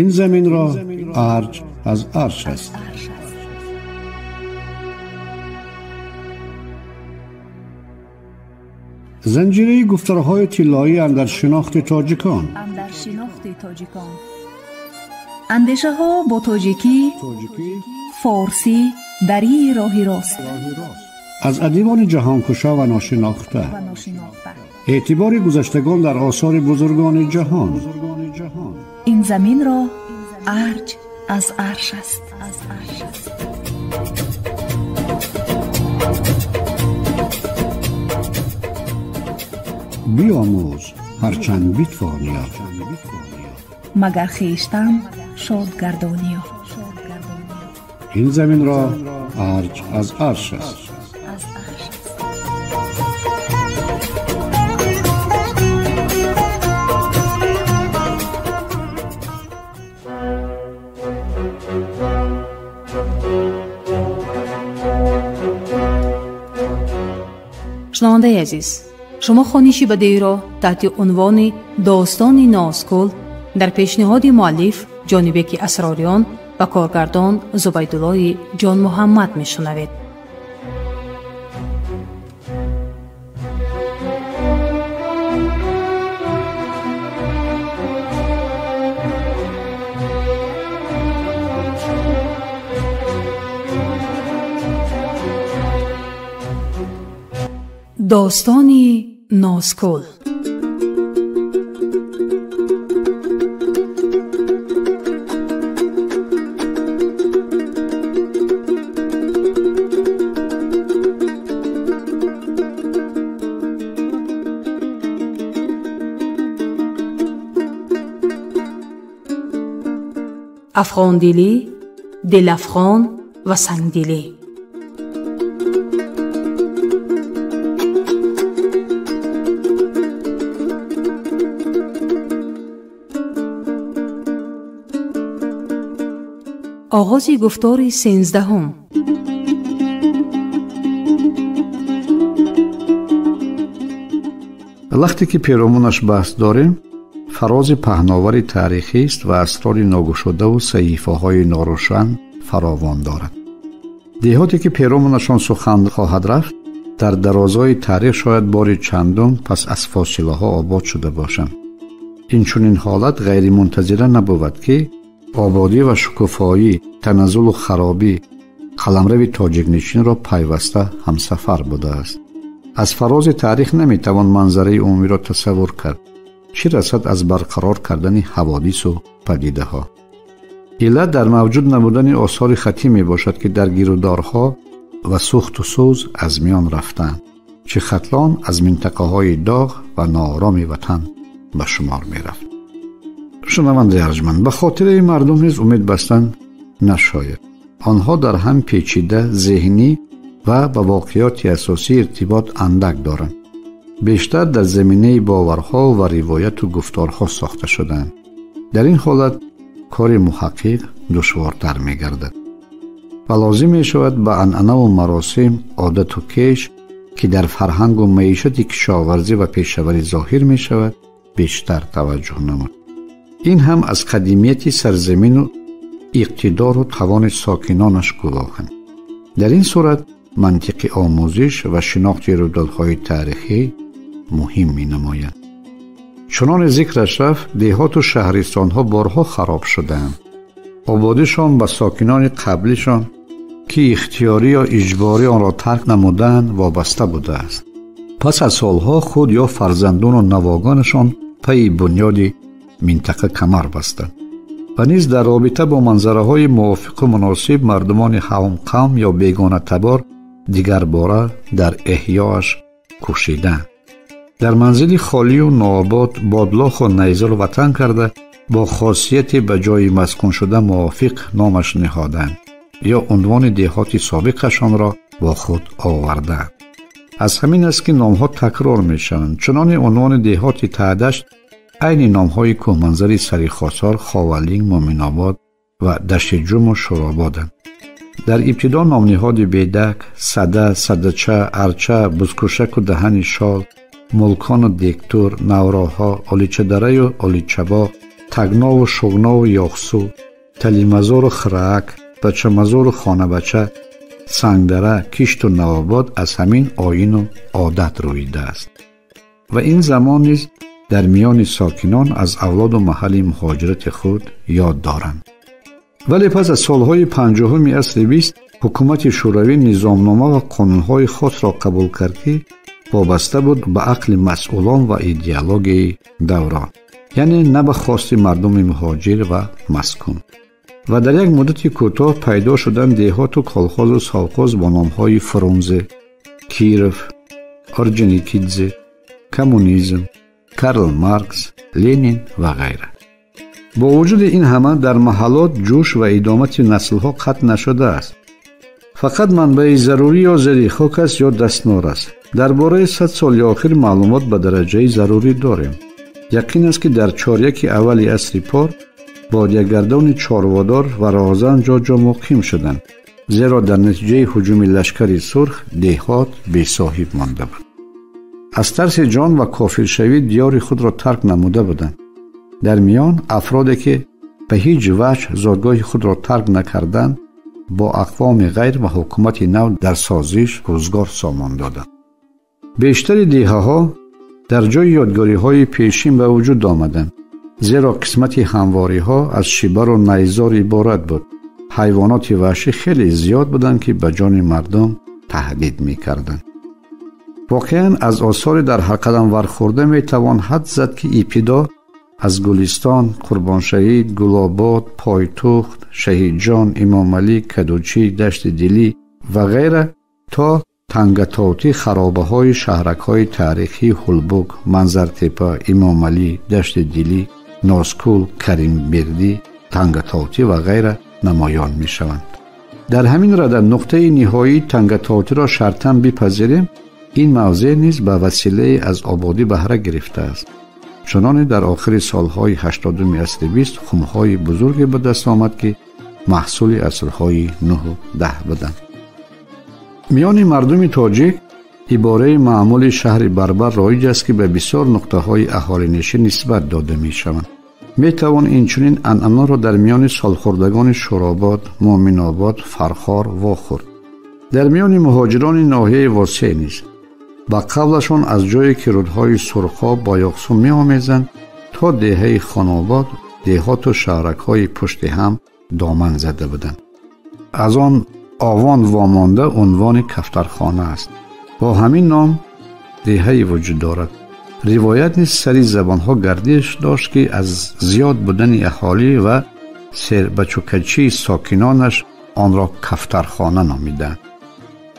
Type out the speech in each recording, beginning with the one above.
Ин заминро арҷ аз арш аст. Занҷираи гуфторҳои тиллоӣ андар шинохти тоҷикон. Андешаҳо бо тоҷикӣ, форсӣ, дарии роҳи рост. Аз адибони ҷаҳонкушо ва ношинохта. Эътибори гузаштагон дар осори бузургони ҷаҳон. Ин заминро арҷ аз арш аст. Биомӯз ҳарчанд битвониё, магар хештан шод гардониё. Ин заминро арҷ аз арш аст. Шунавандаи азиз, шумо хониши бадеиро таҳти унвони «Достони Нозкул» дар пешниҳоди муаллиф Ҷонибеки Асрориён ва коргардон Зубайдуллои Ҷонмуҳаммад мешунавед. Достони Нозкул. Афғондилӣ, дилафғон ва сангдилӣ. Оғози гуфтори 13. Лахте ки перомунаш баҳс дорем, фарози паҳновари таърихист ва асрори ногушодаву саҳифаҳои норӯшан фаровон дорад. Деҳоте ки перомунашон сухан хоҳад рафт, дар дарозои таърих шояд бори чандум пас аз фосилаҳо обод шуда бошанд. Инчунин ҳолат ғайримунтазира набувад, ки ободӣ ва шукуфоӣ, таназзулу харобӣ қаламрави тоҷикнишинро пайваста ҳамсафар будааст. Аз фарози таърих наметавон манзараи умумиро тасаввур кард, чӣ расад аз барқарор кардани ҳаводису падидаҳо. Иллат дар мавҷуд набудани осори хатӣ мебошад, ки дар гирудорҳо ва сӯхту сӯз аз миён рафтанд, чӣ Хатлон аз минтақаҳои доғ ва ноороми ватан ба шумор мерафт. Шунавандаи арҷманд, ба хотираи мардум низ умед бастан нашояд. Онҳо дар ҳам печида, зеҳнӣ ва ба воқеоти асосӣ иртибот андак доранд. Бештар дар заминаи боварҳо ва ривояту гуфторҳо сохта шудаанд. Дар ин ҳолат кори муҳаққиқ душвортар мегардад ва лозим мешавад ба анъанаву маросим, одату кеш, ки дар фарҳангу маишати кишоварзӣ ва пешаварӣ зоҳир мешавад, бештар таваҷҷӯҳ намуд. Ин ҳам аз қадимияти сарзамину иқтидору тавони сокинонаш гувоҳанд. Дар ин сурат мантиқи омӯзиш ва шинохти рӯйдодҳои таърихӣ муҳим менамояд. Чуноне зикраш рафт, деҳоту шаҳристонҳо борҳо хароб шудаанд. Ободишон ба сокинони қаблишон, ки ихтиёрӣ ё иҷборӣ онро тарк намудаанд, вобаста будааст. Пас аз солҳо худ ё фарзандону навогонашон пайи бунёди минтақа камар бастанд ва низ дар робита бо манзараҳои мувофиқу муносиб мардумони ҳамқавм ё бегонатабор дигарбора дар эҳёаш кӯшиданд. Дар манзили холию нообод бодлоху найзаро ватан карда, бо хосияте ба ҷои маскуншуда мувофиқ номаш ниҳоданд ё унвони деҳоти собиқашонро бо худ оварданд. Аз ҳамин аст, ки номҳо такрор мешаванд. Чунони унвони деҳоти Таҳдашт айни номҳои кӯҳманзари Сари Хосор, Ховалинг, Муъминобод ва Даштиҷуму Шӯрободанд. Дар ибтидо номниҳоди Бедак, Сада, Садача, Арча, Бузкушаку Даҳани Шол, Мулкону Дектур, Навроҳо, Оличадараю Оличабоғ, Тагнову Шугнову Ёхсу, Талимазору Храак, Бачамазору Хонабача, Сангдара, Кишту Навобод аз ҳамин оину одат рӯидааст. Ва ин замон низ дар миёни сокинон аз авлоду маҳалли муҳоҷирати худ ёд доранд. Вале пас аз солҳои 50-уми асри 20 ҳукумати шӯравӣ низомнома ва қонунҳои хосро қабул кард, ки вобаста буд ба ақли масъулон ва идеологияи даврон, яъне на ба хости мардуми муҳоҷир ва маскун. Ва дар як муддати кӯтоҳ пайдо шуданд деҳоту колхозу совхоз бо номҳои Фрунзе, Киров, Орджоникидзе, Коммунизм, Карл Маркс, Ленин ва ғайра. Бо вуҷуди ин ҳама дар маҳаллот ҷӯш ва идомати наслҳо қатъ нашудааст. Фақат манбаи зарурӣ ё зери хок аст ё дастнор аст. Дар бораи 100 соли охир маълумот ба дараҷаи зарурӣ дорем. Яқин аст, ки дар чоряки аввали асри пор бодиягардони чорводор ва роҳзан ҷо-ҷо муқим шуданд, зеро дар натиҷаи ҳуҷуми лашкари сурх деҳот бесоҳиб монда буд. Аз тарси ҷон ва кофиршавӣ диёри худро тарк намуда буданд. Дар миён афроде ки ба ҳеҷ ваҷҳ зодгоҳи худро тарк накарданд, бо ақвоми ғайр ва ҳукумати нав дар созиш рӯзгор сомон доданд. Бештари деҳаҳо дар ҷои ёдгориҳои пешин ба вуҷуд омаданд, зеро қисмати ҳамвориҳо аз шибару найзор иборат буд. Ҳайвоноти ваҳшӣ хеле зиёд буданд, ки ба ҷони мардум таҳдид мекарданд. Воқеан аз осори дар ҳар қадам вархӯрда метавон ҳад зад, ки ибтидо аз Гулистон, Қурбоншаҳид, Гулобод, Пойтухт, Шаҳидҷон, Имомалӣ, Кадучӣ, Дашти Дилӣ ва ғайра то Тангатотӣ харобаҳои шаҳракҳои таърихии Ҳулбук, Манзартепа, Имомалӣ, Дашти Дилӣ, Нозкул, Каримбердӣ, Тангатотӣ ва ғайра намоён мешаванд. Дар ҳамин рада нуқтаи ниҳоии Тангатотиро шартан бипазирем, ин мавзеъ низ ба василае аз ободӣ баҳра гирифтааст. Чуноне дар охири солҳои 80-уми асри 20 хумҳои бузурге ба даст омад, ки маҳсули асрҳои 9 10 буданд. Миёни мардуми тоҷик ибораи маъмули шаҳри Барбар роиҷ аст, ки ба бисёр нуқтаҳои аҳолинишин нисбат дода мешаванд. Метавон инчунин анъанаро дар миёни солхӯрдагони Шӯробод, Муъминобод, Фархор вохӯрд. Дар миёни муҳоҷирони ноҳияи Восеъ низ ба қавлашон аз ҷое ки рудҳои Сурхоб бо Ёқсу меомезанд то деҳаи Хонобод, деҳоту шаҳракҳои пушти ҳам доман зада буданд. Аз он овон вомонда унвони кафтархона аст. Бо ҳамин ном деҳае вуҷуд дорад. Ривоят низ сари забонҳо гардиш дошт, ки аз зиёд будани аҳолӣ ва сербачукачии сокинонаш онро кафтархона номиданд.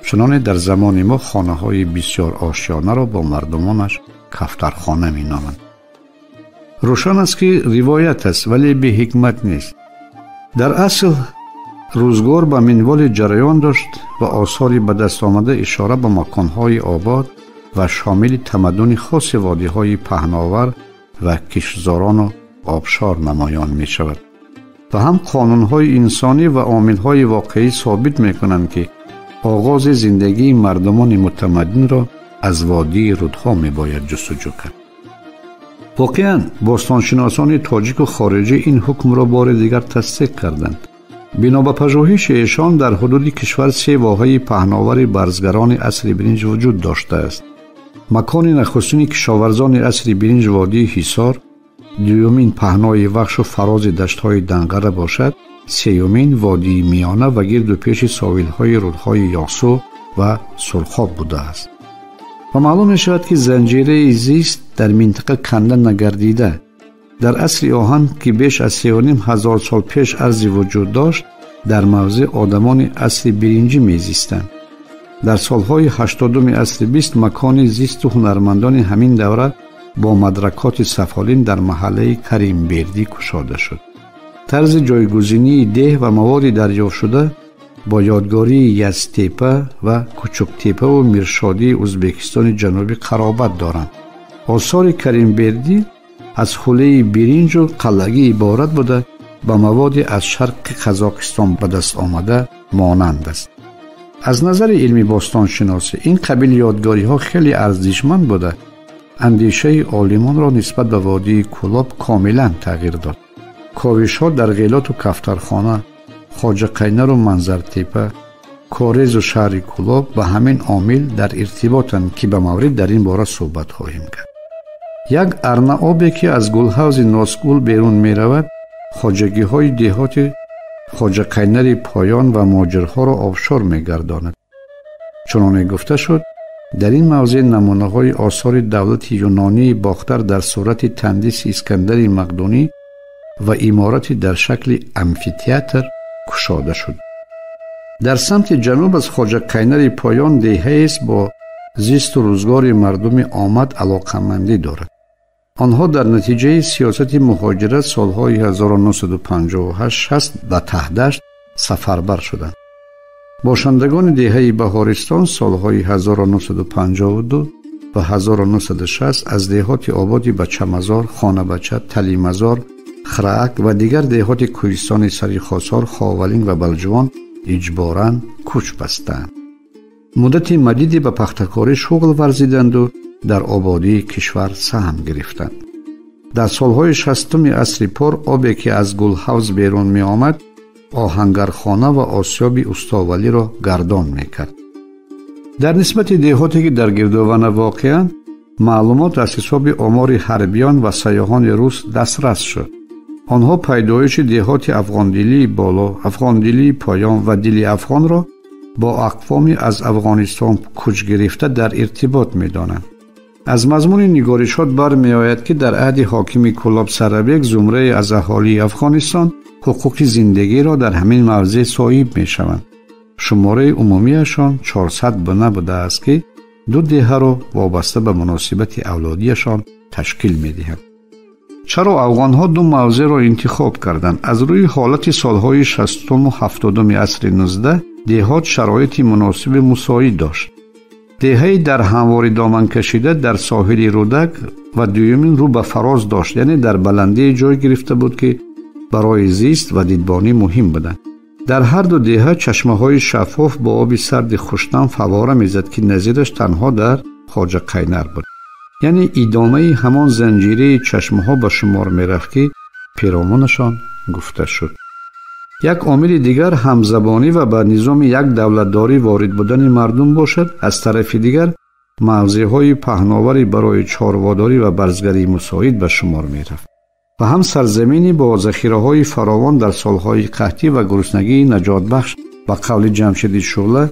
Чуноне дар замони мо хонаҳои бисёр ошёнаро бо мардумонаш кафтархона меноманд. Рӯшан аст, ки ривоят аст, вале беҳикмат нест. Дар асл рӯзгор ба минволи ҷараён дошт ва осори ба даст омада ишора ба маконҳои обод ва шомили тамаддуни хоси водиҳои паҳновар ва киштзорону обшор намоён мешавад. Ва ҳам қонунҳои инсонӣ ва омилҳои воқеӣ собит мекунанд, ки оғози зиндагии мардумони мутамаддинро аз водии рудҳо мебояд ҷустуҷӯ кард. Воқеан бостоншиносони тоҷику хориҷӣ ин ҳукмро бори дигар тасдиқ карданд. Бино ба пажӯҳиши эшон дар ҳудуди кишвар се воҳаи паҳновари барзгарони асри биринҷ вуҷуд доштааст. Макони нахустини кишоварзони асри биринҷ водии Ҳисор, дуюмин паҳнои Вахшу фарози даштҳои Данғара бошад, сеюмин водии Миёна ва гирду пеши соҳилҳои рудҳои Ёсу ва Сурхоб будааст. Ва маълум мешавад, ки занҷираи зист дар минтақа канда нагардида. Дар асри оҳан, ки беш аз 3,5 ҳазор сол пеш арзи вуҷуд дошт, дар мавзеъ одамони асри биринҷӣ мезистанд. Дар солҳои 80-уми асри 20 макони зисту ҳунармандони ҳамин давра бо мадракоти сафолин дар маҳаллаи Каримбердӣ кушода шуд. Тарзи ҷойгузинии деҳ ва маводи дарёфтшуда бо ёдгории Язтепа ва Кучуктепаву Миршодии Ӯзбекистони Ҷанубӣ қаробат доранд. Осори Каримбердӣ аз хулаи биринҷу қаллагӣ иборат буда, ба маводи аз шарқи Қазоқистон ба даст омада монанд аст. Аз назари илми бостоншиносӣ ин қабил ёдгориҳо хеле арзишманд буда, андешаи олимонро нисбат ба водии Кӯлоб комилан тағйир дод. Ковишҳо дар Ғелоту Кафтархона, Хоҷақайнару Манзартепа, Корезу шаҳри Кӯлоб ба ҳамин омил дар иртиботанд, ки ба маврид дар ин бора суҳбат хоҳем кард. Як арна обе, ки аз гулҳавзи Носгул берун меравад, хоҷагиҳои деҳоти Хоҷақайнари поён ва муҳоҷирҳоро обшор мегардонад. Чуноне гуфта шуд, дар ин мавзеъ намунаҳои осори давлати юнонии Бохтар дар сурати тандиси Искандари Мақдунӣ ва иморати дар шакли амфитеатр кушода шуд. Дар самти ҷануб аз Хоҷақайнари поён деҳаест бо зисту рӯзгори мардуми омад алоқамандӣ дорад. Онҳо дар натиҷаи сиёсати муҳоҷират солҳои 1958-60 ба Таҳдашт сафарбар шуданд. Бошандагони деҳаи Баҳористон солҳои 1952 ва 1960 аз деҳоти ободи Бачамазор, Хонабача, Талимазор, Храак ва дигар деҳоти кӯҳистони сари Хосор, Ховалинг ва Балҷувон иҷборан кӯч бастанд. Муддати мадиде ба пахтакорӣ шуғл варзиданду дар ободии кишвар саҳм гирифтанд. Дар солҳои 60-уми асри пор обе, ки аз гулҳавз берун меомад, оҳангархона ва осиёби устовалиро гардон мекард. Дар нисбати деҳоте, ки дар гирдована воқеанд, маълумот аз ҳисоби омори ҳарбиён ва сайёҳони рус дастрас шуд. Онҳо пайдоиши деҳоти Афғондилии боло, Афғондилии поён ва Дили Афғонро бо ақвоми аз Афғонистон кӯч гирифта дар иртибот медонанд. Аз мазмуни нигоришот бармеояд, ки дар аҳди ҳокими Кӯлоб Сарабек зумрае аз аҳолии Афғонистон ҳуқуқи зиндагиро дар ҳамин мавзеъ соҳиб мешаванд. Шумораи умумиашон 400 буна будааст, ки ду деҳаро вобаста ба муносибати авлодиашон ташкил медиҳанд. Чаро афғонҳо ду мавзеъро интихоб карданд? Аз рӯи ҳолати солҳои 60-уму 70-уми асри 19 деҳот шароити муносиби мусоид дошт. Деҳаи дар ҳамвори доман кашида дар соҳили Рӯдак ва дуюмин рӯ ба фароз дошт, яъне дар баландии ҷой гирифта буд, ки барои зист ва дидбонӣ муҳим буданд. Дар ҳар ду деҳа чашмаҳои шаффоф бо оби сарди хуштам фаввора мезад, ки назираш танҳо дар Хоҷақайнар буд. Яъне идомаи ҳамон занҷираи чашмаҳо ба шумор мерафт, ки пиромунашон гуфта шуд. Як омили дигар ҳамзабонӣ ва ба низоми як давлатдорӣ ворид будани мардум бошад. Аз тарафи дигар мавзеъҳои паҳноварӣ барои чорводорӣ ва барзгарии мусоид ба шумор мерафт ва ҳам сарзаминӣ бо захираҳои фаровон дар солҳои қаҳтӣ ва гуруснагии наҷотбахш ба қавли Ҷамшиди Шӯъла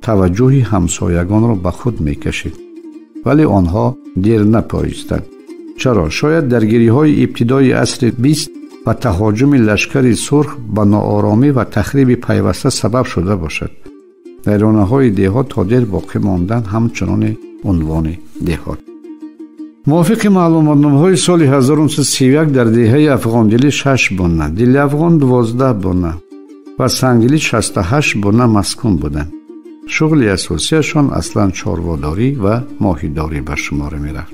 таваҷҷӯҳи ҳамсоягонро ба худ мекашид. Вале онҳо дер напоистанд. Чаро? Шояд даргириҳои ибтидои асри 20 ва таҳоҷуми лашкари сурх ба нооромӣ ва тахриби пайваста сабаб шуда бошад. Вайронаҳои деҳот то дер боқӣ мондан ҳамчунони унвони деҳот. Мувофиқи маълумотномаҳои соли 1931 дар деҳаи Афғондилӣ 6 буна, Дили Афғон 12 буна ва Сангдилӣ 68 буна маскун буданд. Шуғли асосиашон аслан чорводорӣ ва моҳидорӣ ба шумор мерафт.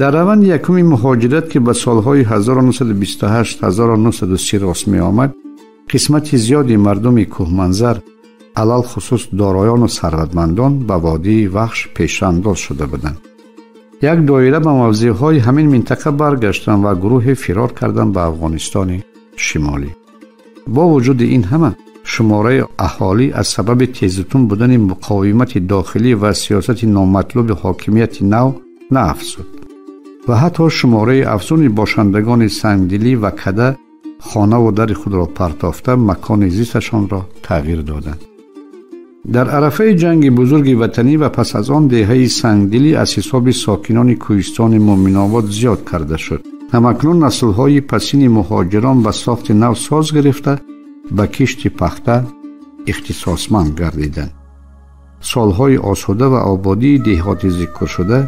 Дар раванди якуми муҳоҷират, ки ба солҳои 1928-1930 рост меомад, қисмати зиёди мардуми кӯҳманзар, алалхусус дороёну сарватмандон ба водии Вахш пешандоз шуда буданд. Як доира ба мавзеъҳои ҳамин минтақа баргаштанд ва гурӯҳе фирор карданд ба Афғонистони шимолӣ. Бо вуҷуди ин ҳама шумораи аҳолӣ аз сабаби тезутун будани муқовимати дохилӣ ва сиёсати номатлуби ҳокимияти нав наафзуд ва ҳатто шумораи афзуни бошандагони Сангдилӣ ва Када хонаву дари худро партофта макони зисташонро тағйир доданд. Дар арафаи ҷанги бузурги ватанӣ ва пас аз он деҳаи Сангдилӣ аз ҳисоби сокинони кӯҳистони Мӯминобод зиёд карда шуд. Ҳамакнун наслҳои пасини муҳоҷирон ба сохти нав соз гирифта ба кишти пахта ихтисосманд гардиданд. Солҳои осуда ва ободии деҳоти зикршуда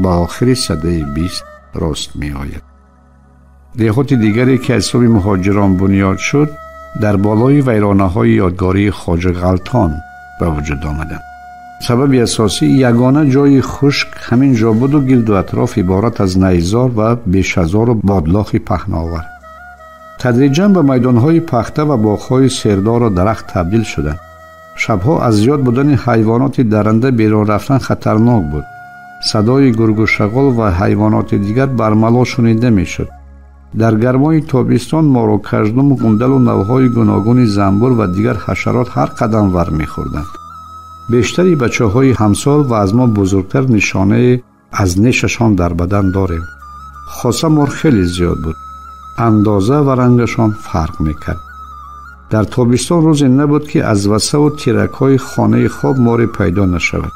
ба охири садаи 20 рост меояд. Деҳоти дигаре, ки аз ҳисоби муҳоҷирон бунёд шуд, дар болои вайронаҳои ёдгории Хоҷа Ғалтон ба вуҷуд омаданд. Сабаби асосӣ ягона ҷои хушк ҳамин ҷо буду гирду атроф иборат аз найзор ва бешазору бодлохи паҳновар. Тадриҷан ба майдонҳои пахта ва боғҳои сердору дарахт табдил шуданд. Шабҳо аз зиёд будани ҳайвоноти даранда берун рафтан хатарнок буд. Садои гургу шағол ва ҳайвоноти дигар бармало шунида мешуд. Дар гармои тобистон мору каждум, ғундалу навъҳои гуногуни занбур ва дигар ҳашарот ҳар қадам вар мехӯрданд. Бештари бачаҳои ҳамсол ва аз мо бузургтар нишонае аз нешашон дар бадан дорем. Хоса мор хеле зиёд буд. Андоза ва рангашон фарқ мекард. Дар тобистон рӯзе набуд, ки аз васаву тиракҳои хонаи хоб море пайдо нашавад.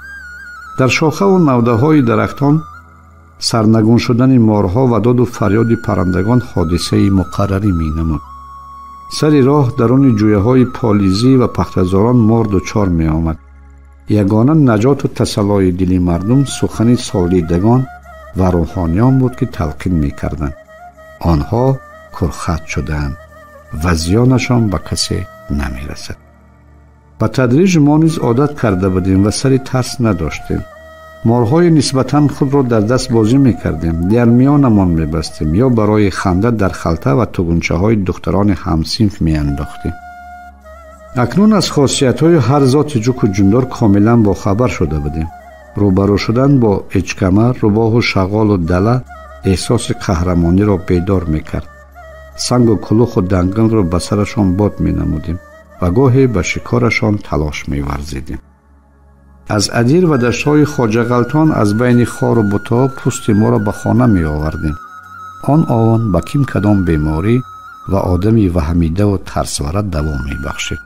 Дар шохаву навдаҳои дарахтон сарнагун шудани морҳо ва доду фарёди паррандагон ҳодисаи муқаррарӣ менамуд. Сари роҳ даруни ҷӯяҳои полизӣ ва пахтазорон мор дучор меомад. Ягона наҷоту тасаллои дили мардум сухани солдидагон ва рӯҳониён буд, ки талқин мекарданд. Онҳо курхат шудаанд ва зиёнашон ба касе намерасад. Ба тадриҷ мо низ одат карда будем ва сари тарс надоштем. Морҳои нисбатан худро дар даст бозӣ мекардем, дар миёнамон мебастем ё барои ханда дар халта ва тугунчаҳои духтарони ҳамсинф меандохтем. Акнун аз хосиятҳои ҳар зоти ҷуку ҷундор комилан бохабар шуда будем. Рӯбарӯ шудан бо эчкамар, рӯбоҳу шағолу дала эҳсоси қаҳрамониро бедор мекард. Сангу кулуху дангалро ба сарашон бод менамудем ва гоҳе ба шикорашон талош меварзидем. Аз адир ва даштҳои Хоҷағалтон аз байни хору бутаҳо пӯсти моро ба хона меовардем. Он овон ба ким кадом беморӣ ва одами ваҳмидаву тарсвара даво мебахшид.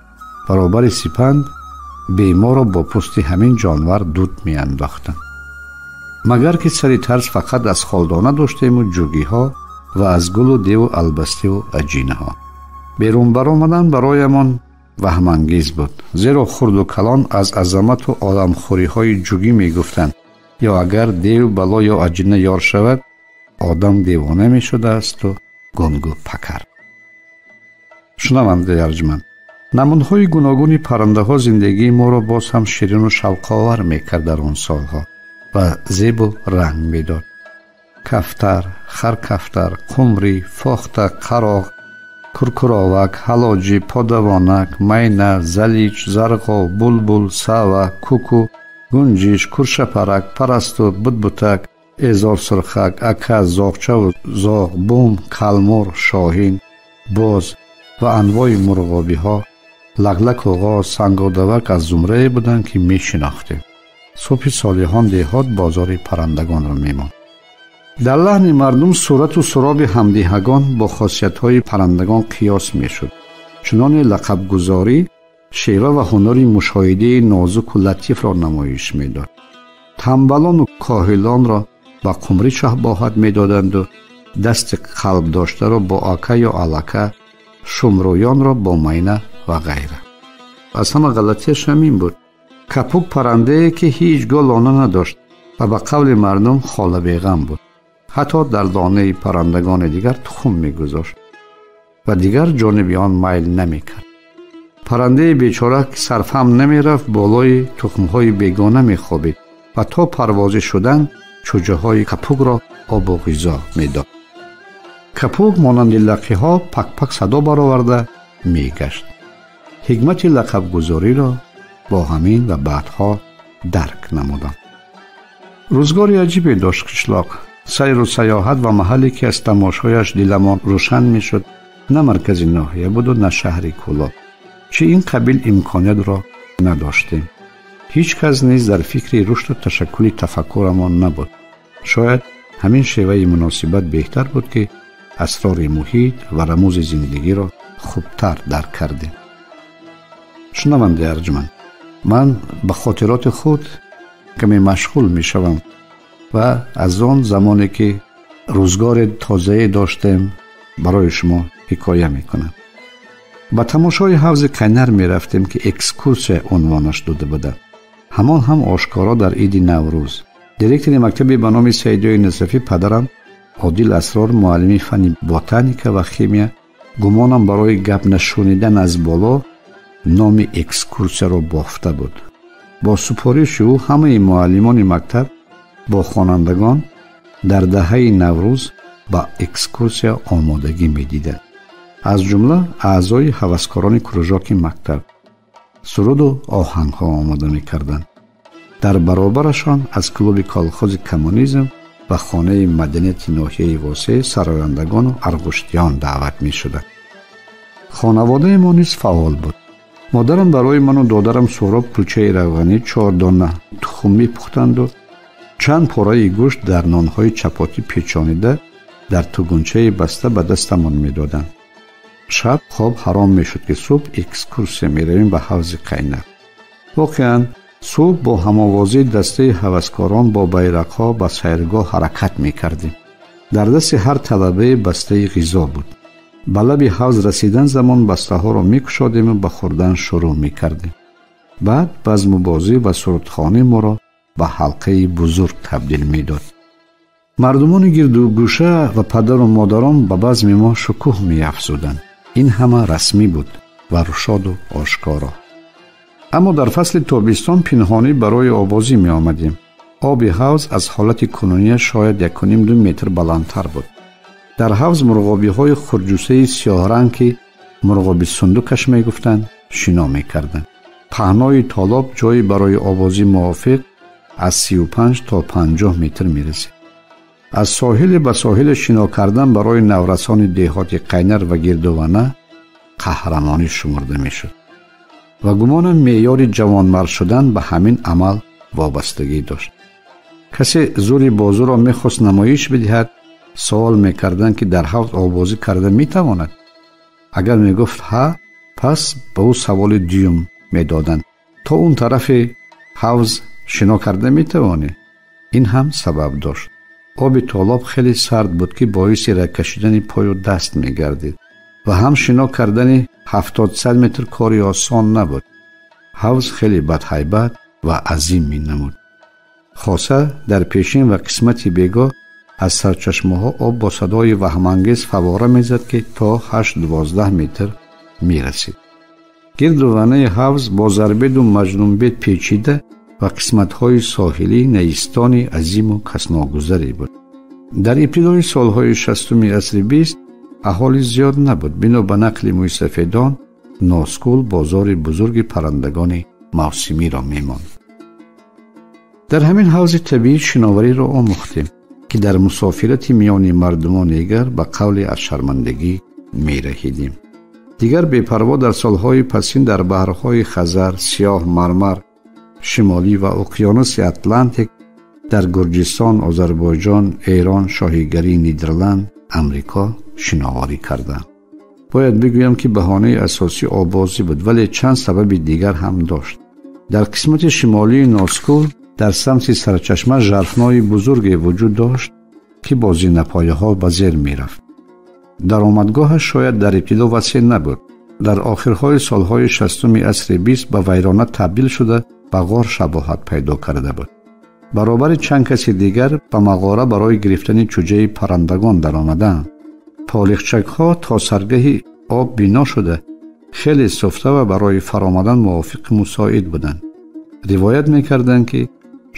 Баробари сипанд беморро бо пӯсти ҳамин ҷонвар дуд меандохтанд. Магар ки сари тарс фақат аз холдона доштему ҷугиҳо ва аз гулу деву албастиву аҷинаҳо. Берун баромадан бароямон ваҳмангез буд, зеро хурду калон аз азамату оламхӯриҳои ҷугӣ мегуфтанд, ё агар дев бало ё аҷина ёр шавад, одам девона мешудаасту гунгу пакар. Шунавандаи арҷманд, намунҳои гуногуни паррандаҳо зиндагии моро боз ҳам ширину шавқовар мекард дар он солҳо ва зебу ранг медод. Кафтар, харкафтар, қумрӣ, фохта, қароғ, куркуровак, ҳалоҷӣ, подавонак, майна, залич, зарғо, булбул, сава, куку, гунҷиш, куршапарак, парасту, бутбутак, эзорсурхак, ака, зоғчаву зоғ, бум, калмур, шоҳин, боз ва анвои мурғобиҳо, лаклаку ғоз, сангодавак аз зумрае буданд, ки мешинохтем. Субҳи солиҳон деҳот бозори паррандагонро мемонд. Дар лаҳни мардум сурату суроби ҳамдиҳагон бо хосиятҳои паррандагон қиёс мешуд. Чуноне лақабгузорӣ шева ва ҳунари мушоҳидаи нозуку латифро намоиш медод. Тамбалону коҳилонро ба қумрӣ шаҳбоҳат медоданду дасти қалб доштаро бо ака ё алака, шумрӯёнро бо майна ва ғайра. Аз ҳама ғалатиаш ҳамин буд. Капук паррандае, ки ҳеҷ гоҳ лона надошт ва ба қавли мардум холабеғам буд. Ҳатто дар лонаи паррандагони дигар тухм мегузошт ва дигар ҷониби он майл намекард. Паррандаи бечора, ки сарфаҳм намерафт, болои тухмҳои бегона мехобид ва то парвозӣ шудан чӯҷаҳои капукро обу ғизо медод. Капук монанди лақиҳо пак-пак садо бароварда мегашт. Ҳикмати лақабгузориро бо ҳамин ва баъдҳо дарк намудам. Рӯзгори аҷибе дошт қишлоқ. Сайру саёҳат ва маҳалле, ки аз тамошояш диламон рӯшан мешуд, на маркази ноҳия буду на шаҳри Кӯлоб. Чи ин қабил имкониятро надоштем. Ҳеҷ кас низ дар фикри рушду ташаккули тафаккурамон набуд. Шояд ҳамин шеваи муносибат беҳтар буд, ки асрори муҳит ва рамузи зиндагиро хубтар дарк кардем. Шунавандаи арҷманд, ман ба хотироти худ каме машғул мешавам ва аз он замоне, ки рӯзгори тозае доштем, барои шумо ҳикоя мекунам. Ба тамошои ҳавзи Қайнар мерафтем, ки экскурсия унвонаш дода буданд. Ҳамон ҳам ошкоро дар иди Наврӯз. Директори мактаби ба номи Саидиёи Насафӣ падарам Одил Асрор, муаллими фанни ботаника ва химия, гумонам барои гап нашунидан аз боло номи экскурсияро бофта буд. Бо супориши ӯ ҳамаи муаллимони мактаб бо хонандагон дар даҳаи Наврӯз ба экскурсия омодагӣ медиданд. Аз ҷумла аъзои ҳаваскорони кружоки мактаб суруду оҳангҳо омода мекарданд. Дар баробарашон аз клуби колхози коммунизм ба хонаи маданияти ноҳияи Восеъ сарояндагону арғуштиён даъват мешуданд. Хонаводаи мо низ фаъол буд. Модарам барои ману додарам Суҳроб кулчаи равғанӣ, 4 дона тухм мепухтанду чанд пораи гӯшт дар нонҳои чапотӣ печонида дар тугунчаи баста ба дастамон медоданд. Шаб хоб ҳаром мешуд, ки субҳ экскурсия меравем ба ҳавзи Қайнар. Воқеан субҳ бо ҳамовозии дастаи ҳаваскорон бо байрақҳо ба сайргоҳ ҳаракат мекардем. Дар дасти ҳар талабае бастаи ғизо буд. Ба лаби ҳавз расидан замон бастаҳоро мекушодему ба хӯрдан шурӯъ мекардем. Баъд базму бозӣ ва сурудхонӣ моро ба ҳалқаи бузург табдил медод. Мардумони гирду гӯша ва падару модарон ба базми мо шукӯҳ меафзуданд. Ин ҳама расмӣ буд ва рушоду ошкоро. Аммо дар фасли тобистон пинҳонӣ барои обозӣ меомадем. Оби ҳавз аз ҳолати кунуния шояд 1,5-2 метр баландтар буд. Дар ҳавз мурғобиҳои хурҷусаи сиёҳранг, ки мурғоби сундукаш мегуфтанд, шино мекарданд. Паҳнои толоб ҷойи барои обозӣ мувофиқ аз 35 то 50 метр мерасид. Аз соҳиле ба соҳиле шино кардан барои наврасони деҳоти Қайнар ва гирдувана қаҳрамонӣ шумурда мешуд ва гумонам меъёри ҷавонмард шудан ба ҳамин амал вобастагӣ дошт. Касе зури бозуро мехост намоиш бидиҳад, суол мекарданд, ки дар ҳавз обозӣ карда метавонад. Агар мегуфт ҳа, пас ба ӯ саволи дуюм медоданд: то он тарафи ҳавз шино карда метавонӣ? Ин ҳам сабаб дошт. Оби толоб хеле сард буд, ки боиси рагкашидани пою даст мегардид ва ҳам шино кардани 70-100 метр кори осон набуд. Ҳавз хеле бадҳайбат ва азим менамуд. Хоса дар пешин ва қисмати бегоҳ аз сарчашмаҳо об бо садои ваҳмангез фавора мезад, ки то 8-12 метр мерасид. Гирду ванаи ҳавз бо зарбеду маҷнунбед печида ва қисматҳои соҳилӣ наистони азиму касногузаре буд. Дар ибтидои солҳои 60-уми асри 20 аҳолӣ зиёд набуд. Бино ба нақли мӯйсафедон, Носкул бозори бузурги паррандагони мавсимиро мемонд. Дар ҳамин ҳавзи табиӣ шиновариро омӯхтем, ки дар мусофирати миёни мардумон дигар ба қавли аз шармандагӣ мераҳидем. Дигар бепарво дар солҳои пасин дар баҳрҳои Хазар, Сиёҳ, Мармар, Шимолӣ ва уқёнуси Атлантик, дар Гурҷистон, Озарбойҷон, Эрон, шоҳигарии Нидерланд, Амрико шиноворӣ кардам. Бояд бигӯям, ки баҳонаи асосӣ обозӣ буд, вале чанд сабаби дигар ҳам дошт. Дар қисмати шимолии Носкул дар самти сарчашма жарфнои бузурге вуҷуд дошт, ки бо зинапояҳо ба зер мерафт. Даромадгоҳаш шояд дар ибтидо васеъ набуд. Дар охирҳои солҳои 60-уми асри 20 ба вайрона табдил шуда ба ғор шабоҳат пайдо карда буд. Баробари чанд каси дигар ба мағора барои гирифтани чӯҷаи паррандагон даромаданд. Полихчакҳо то саргаҳи об бино шуда хеле суфта ва барои фаромадан мувофиқи мусоид буданд. Ривоят мекарданд, ки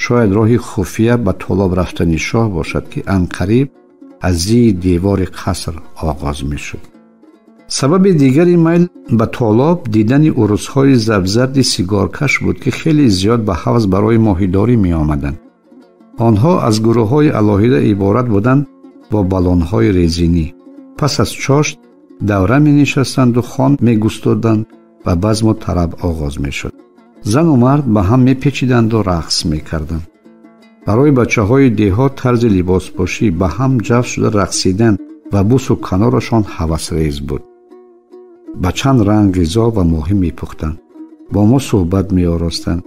шояд роҳи хуфия ба толоб рафтани шоҳ бошад, ки анқариб аз зии девори қаср оғоз мешуд. Сабаби дигари майл ба толоб дидани урусҳои забзарди сигоркаш буд, ки хеле зиёд ба ҳавз барои моҳидорӣ меомаданд. Онҳо аз гурӯҳҳои алоҳида иборат буданд бо баллонҳои резинӣ. Пас аз чошт давра менишастанду хон мегустурданд ва базму тараб оғоз мешуд. Зану мард ба ҳам мепечиданду рақс мекарданд. Барои бачаҳои деҳот тарзи либоспошӣ ба ҳам ҷафт шуда рақсидан ва бусу канорашон ҳавасрез буд. Ба чанд ранг ғизо ва моҳӣ мепухтанд, бо мо суҳбат меоростанд.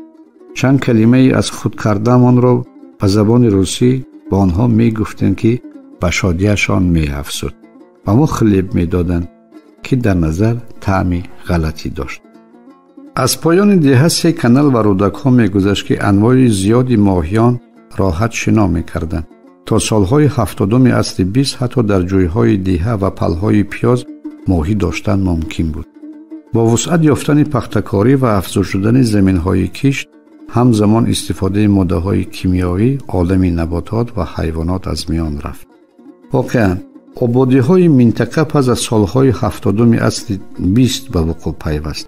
Чанд калимае аз худ кардамонро ба забони русӣ ба онҳо мегуфтем, ки ба шодияшон меафзуд. Ба мо хлеб медоданд, ки дар назар таъми ғалатӣ дошт. Аз поёни деҳа 3 канал ва рӯдакҳо мегузашт, ки анвои зиёди моҳиён роҳат шино мекарданд. То солҳои 70-уми асри 20 ҳатто дар ҷӯйҳои деҳа ва палҳои пиёз моҳӣ доштан мумкин буд. Бо вусъат ёфтани пахтакорӣ ва афзун шудани заминҳои кишт, ҳамзамон истифодаи моддаҳои кимиёвӣ олами наботот ва ҳайвонот аз миён рафт. Воқеан, ободиҳои минтақа пас аз солҳои 70-уми асри 20 ба вуқӯъ пайваст.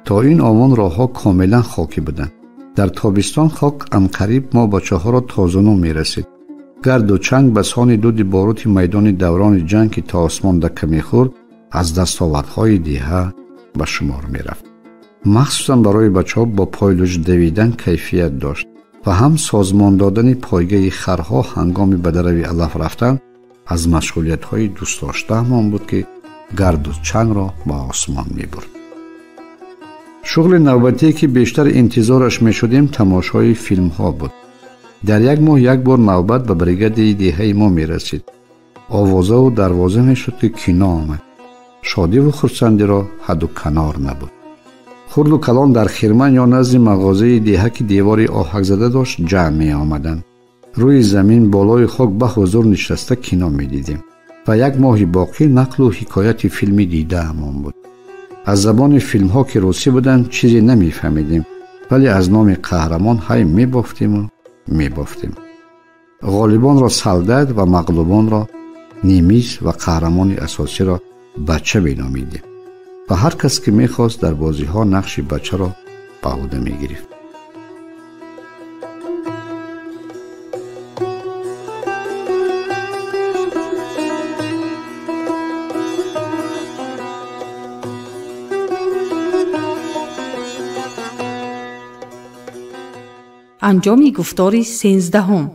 То ин овон роҳҳо комилан хокӣ буданд. Дар тобистон хок анқариб мо бачаҳоро тозуну мерасид. Гарду чанг ба сони дуди борути майдони даврони ҷанг, ки то осмон дака мехӯрд, аз дастовардҳои деҳа ба шумор мерафт. Махсусан барои бачаҳо бо пойлуҷ давидан кайфият дошт ва ҳам созмон додани пойгаи харҳо ҳангоми ба дарави алаф рафтан аз машғулиятҳои дӯстдоштаамон буд, ки гарду чангро ба осмон мебурд. Шуғли навбатие, ки бештар интизораш мешудем, тамошои филмҳо буд. Дар як моҳ як бор навбат ба бригадаи деҳаи мо мерасид. Овозаву дарвоза мешуд, ки кино омад. Шодиву хурсандиро ҳадду канор набуд. Хурду калон дар хирман ё назди мағозаи деҳа, ки девори оҳакзада дошт, ҷамъ меомаданд. Рӯи замин болои хок ба ҳузур нишаста кино медидем ва як моҳи боқӣ нақлу ҳикояти филми дидаамон буд. Аз забони филмҳо, ки русӣ буданд, чизе намефаҳмидем, вале аз номи қаҳрамон ҳай мебофтиму мебофтем. Ғолибонро солдат ва мағлубонро немис ва қаҳрамони асосиро бача меномидем ва ҳар кас, ки мехост, дар бозиҳо нақши бачаро ба ӯҳда мегирифт. Анҷоми гуфтори 13.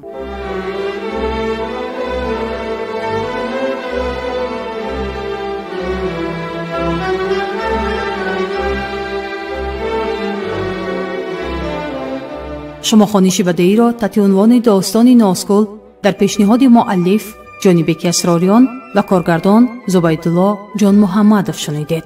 Шумо хониши бадеиро таҳти унвони достони Нозгул дар пешниҳоди муаллиф Ҷонибеки Асрориён ва коргардон Зубайдулло Ҷонмуҳаммадов шунидед.